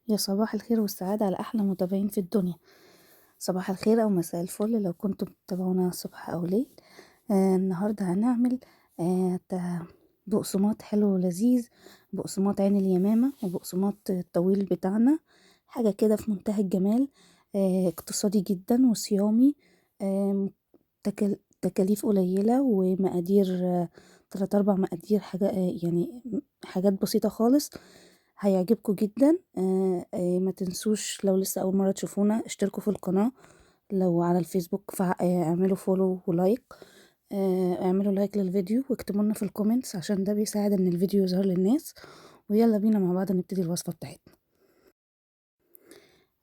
يا صباح الخير والسعادة على أحلى متابعين في الدنيا. صباح الخير أو مساء الفل لو كنتم بتتابعونا صبح أو ليل. النهاردة هنعمل آه بقسماط حلو ولذيذ، بقسماط عين اليمامة وبقسماط الطويل بتاعنا، حاجة كده في منتهى الجمال. اقتصادي جدا وصيامي، آه تكاليف قليلة ومقادير، 3-4 مقادير، حاجة يعني حاجات بسيطة خالص، هيعجبكم جدا. ما تنسوش لو لسه أول مرة تشوفونا اشتركوا في القناة، لو على الفيسبوك اعملوا follow و like، اعملوا like للفيديو واكتبوا لنا في ال comments عشان ده بيساعد ان الفيديو يظهر للناس. ويلا بينا مع بعض نبتدي الوصفة بتاعتنا.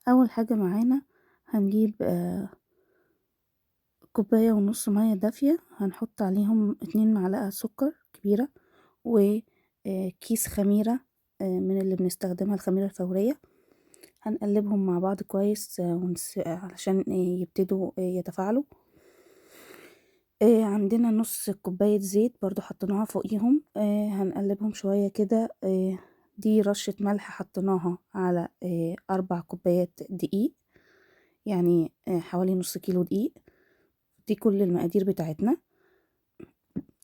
أول حاجة معانا هنجيب 1.5 كوباية مية دافية، هنحط عليهم 2 معلقة سكر كبيرة وكيس خميرة من اللي بنستخدمها الخميرة الفورية. هنقلبهم مع بعض كويس علشان يبتدوا يتفاعلوا. عندنا نص كوباية زيت برضو حطيناها فوقيهم، هنقلبهم شوية كده. دي رشة ملح حطيناها على 4 كوبايات دقيق، يعني حوالي نص كيلو دقيق. دي كل المقادير بتاعتنا.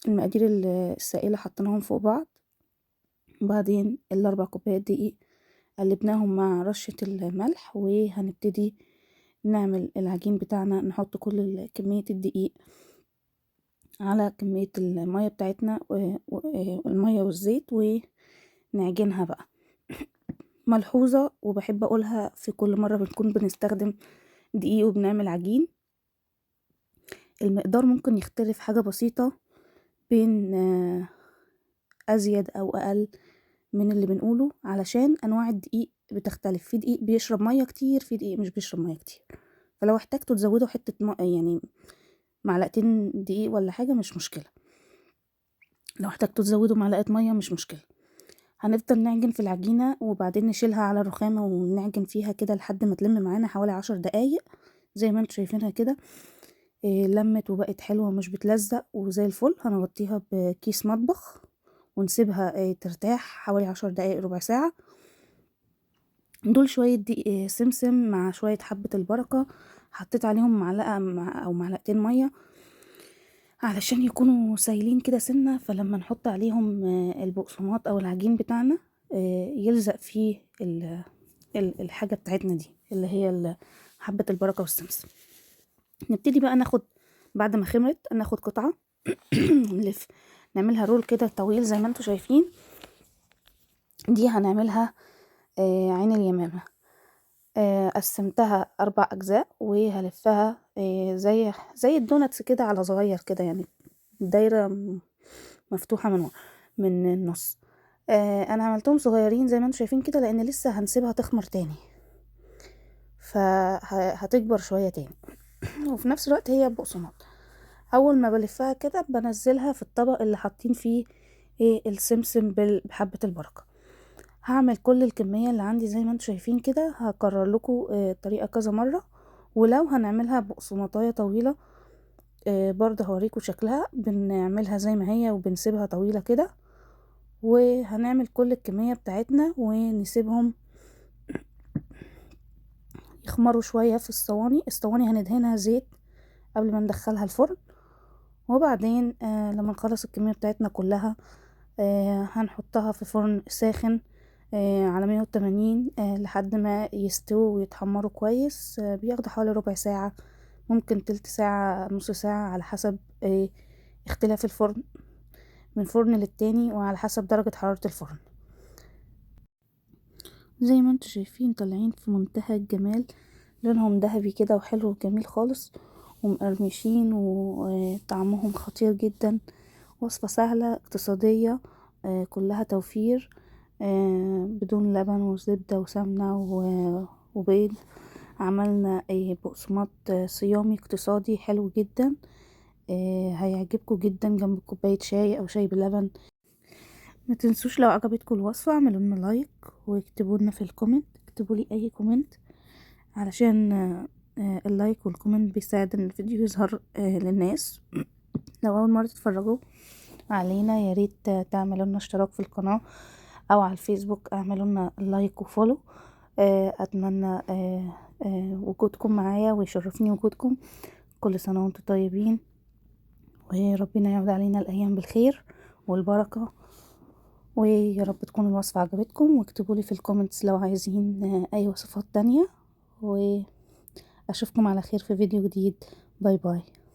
المقادير السائلة حطيناهم فوق بعض، وبعدين 4 كوبايات دقيق قلبناهم مع رشة الملح، وهنبتدي نعمل العجين بتاعنا. نحط كل كمية الدقيق على كمية المية بتاعتنا، المية والزيت، ونعجنها بقى. ملحوظة وبحب أقولها في كل مرة بنكون بنستخدم دقيق وبنعمل عجين، المقدار ممكن يختلف حاجة بسيطة بين أزيد أو أقل من اللي بنقوله، علشان أنواع الدقيق بتختلف. في دقيق بيشرب مية كتير، في دقيق مش بيشرب مية كتير، فلو احتاجتوا تزودوا حتة يعني معلقتين دقيق ولا حاجة مش مشكلة، لو احتاجتوا تزودوا معلقة مية مش مشكلة. هنفضل نعجن في العجينة وبعدين نشيلها على الرخامة ونعجن فيها كده لحد ما تلم معانا حوالي 10 دقايق زي ما انتوا شايفينها كده. لمت وبقت حلوة ومش بتلزق وزي الفل. هنغطيها بكيس مطبخ ونسيبها ترتاح حوالي 10 دقايق ربع ساعة. دول شوية دقيق سمسم مع شوية حبة البركة، حطيت عليهم معلقة أو معلقتين مية علشان يكونوا سايلين كده سنة، فلما نحط عليهم البقسماط أو العجين بتاعنا يلزق فيه الحاجة بتاعتنا دي اللي هي حبة البركة والسمسم. نبتدي بقى ناخد بعد ما خمرت ناخد قطعة نلف نعملها رول كده طويل زي ما انتوا شايفين. دي هنعملها عين اليمامة. قسمتها 4 أجزاء وهلفها زي الدوناتس كده على صغير كده، يعني دايرة مفتوحة من النص. انا عملتهم صغيرين زي ما انتوا شايفين كده لان لسه هنسيبها تخمر تاني، فهتكبر شوية تاني وفي نفس الوقت هي بقسماط. اول ما بلفها كده بنزلها في الطبق اللي حاطين فيه السمسم بحبة البركة. هعمل كل الكمية اللي عندي زي ما انتوا شايفين كده، هكرر لكم الطريقة كذا مرة. ولو هنعملها بقسماطاية طويلة برضه هوريكم شكلها، بنعملها زي ما هي وبنسيبها طويلة كده. وهنعمل كل الكمية بتاعتنا ونسيبهم يخمروا شوية في الصواني. الصواني هندهنها زيت قبل ما ندخلها الفرن، وبعدين لما نخلص الكمية بتاعتنا كلها هنحطها في فرن ساخن على 180 لحد ما يستووا ويتحمروا كويس. بياخدوا حوالي ربع ساعة، ممكن تلت ساعة، نص ساعة، على حسب اختلاف الفرن من فرن للتاني وعلى حسب درجة حرارة الفرن. زي ما انتوا شايفين طالعين في منتهى الجمال، لونهم ذهبي كده وحلو وجميل خالص ومقرمشين وطعمهم خطير جدا. وصفة سهلة اقتصادية، كلها توفير، بدون لبن وزبدة وسمنة وبيض. عملنا بقسماط صيامي اقتصادي حلو جدا، هيعجبكم جدا جنب كوباية شاي او شاي بلبن. ما تنسوش لو عجبتكم الوصفة اعملوا لنا like واكتبوا لنا في ال comment، اكتبوا لي اي comment علشان ال like وال comment بيساعد ان الفيديو يظهر للناس. لو اول مرة تتفرجوا علينا يا ريت تعملوا لنا اشتراك في القناة او على الفيسبوك اعملوا لنا like و follow. اتمنى وجودكم معايا ويشرفني وجودكم. كل سنة وانتم طيبين، وربنا يعود علينا الايام بالخير والبركة، ويا رب تكون الوصفة عجبتكم. واكتبوا لي في ال comments لو عايزين اي وصفات تانية، واشوفكم على خير في فيديو جديد. bye bye.